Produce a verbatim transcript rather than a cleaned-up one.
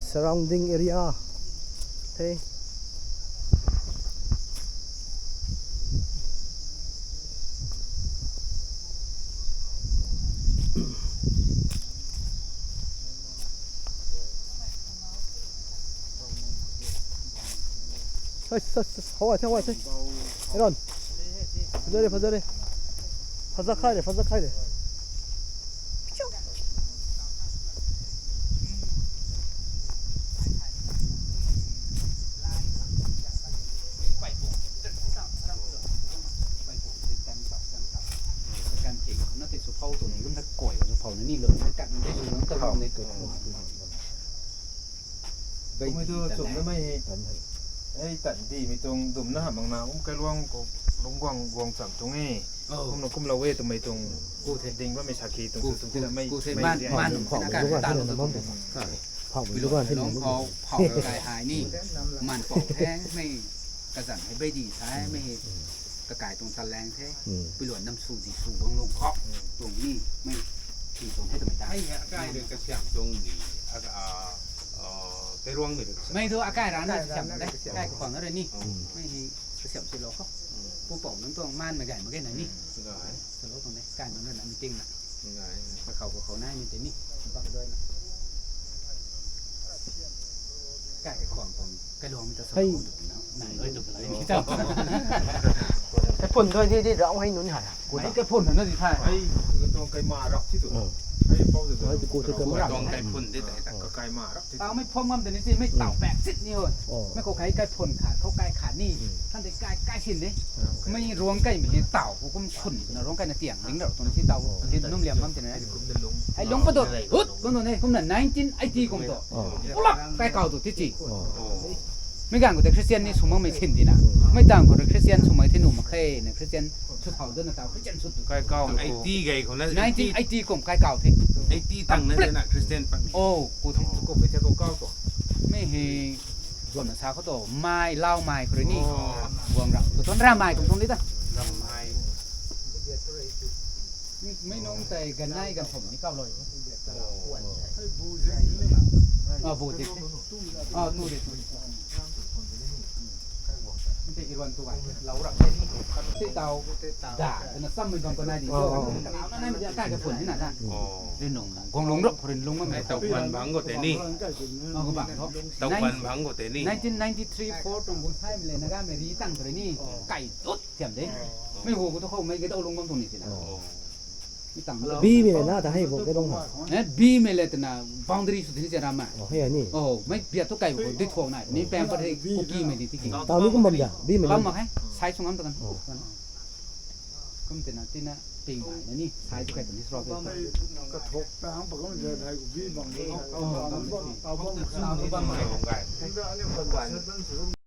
Surrounding area the. Hei, hei, hei, hawai the, hawai the. Aaron. Phazai re, phazai re. Phazak khai re, phazak khai re. Kumei tu chumna mei hei. Hei tan di mei tuang dumna hamh makna kum kailuang khou lungc guang guang cham tuang e. Kumna kumlou e twmei tuang ding bammei sakhi tuang sw tuang tina mei. Phau mi dukan thei lung khou phau kai hei ni. Man pou the mei kazanc hei bei di sa mei hei kakai tuang talent the. Piluan nam sw di sw guang lung khou tuang ni mei ti tuang the twmei ta. Hei hei akai rui kasiam tuang di, a, a, a, kailuang mei rui kasiam. Mei tu akai rana kasiam de, akai khwang na rui ni. Mei hei kasiam si lou khou. Pu pou nunc tuang man mei gay mei gay na ni. Gay. Salou tuang de, kai nunc rui na meeting na. Gay. Kakhou kakhou nai mei tei ni. Bak doi na. Kai kakhwang tuang, kailuang mei ta sa. Hei. Nai loi tu lai ni ta. Kaphun thoi di di rau hei nunc hei. Ai kaphun na di thai. Ai tuang kaima rap ti tu. Ai pou de. Ai tu ko tu kaima rap. Tuang kaiphun di tai ta. Kaima rap ti. Tau mei phom ngam de ni si mei tau pak sit ni ho. Mei khou kai kaiphun khat, khou kai khat ni. Kan de kai kai sin de. Mei ruang kai mei tau ko kum khun na ruang kai na tiang ding rau tuang si tau. Din num liam ngam ti na. Ai lung pa do. Hut kum do ne kum na nineteen eighty kum do. Pulak kai kau do ti ti. Mei gang khou tei Christian ni sw makmei sin di na. Mei tang khou rui Christian sw mak the nuh mak khe na Christian sw thau dana tau Christian sw tu. Kai kau eighty gay khou na nineteen eighty kum kai kau the. Eighty tang na de na Christian pat mi. Oh, ku the. Ku kei the ku kau tu. Mei hei guang na sa khou tu mai lau mai khou rui ni. Guang rap tu tuan ra mai kum tuang di ta. Ram mai. Mei nung tei ganai gan thum ni kau loi. Ah, bu di. Ah, tu di tu. Tei iruan tu ai. Lau rap tei ni. Tei tau. Da, na sam mei bam ko nai di. Oh, oh. Kana nai mei kai kaphun ni na na. Oh. Rin nung. Guang lung rap rin lung ma mei. Tau kwan bang ko tei ni. Ah, ko bang tho. Tau kwan bang ko tei ni. Nineteen ninety-three four tuang bung sai mei le na ga mei ri tang tei ni. Kai tut. Thiam de. Mei hu khou tu khou mei kei tau lung bam tuang ni si na. Oh. Mei tang lo. Bi mei le na ta hei bo kei lung ha. Eh, bi mei le tana boundary sw tini se ram ma. Oh, hei ni. Oh, mei biat tu kai bo di thuak na. Ni pam pat hei Kuki mei di tiki. Tau ni kum bam ja. Bi mei le. Bam mak hai. Sai sung am ta kan. Oh. Kum tina tina ping mai na ni. Sai tu kai tu ni srok. Ka thok ta hang pa kum ja dai ku bi bam. Oh, bam. Bam. Bam.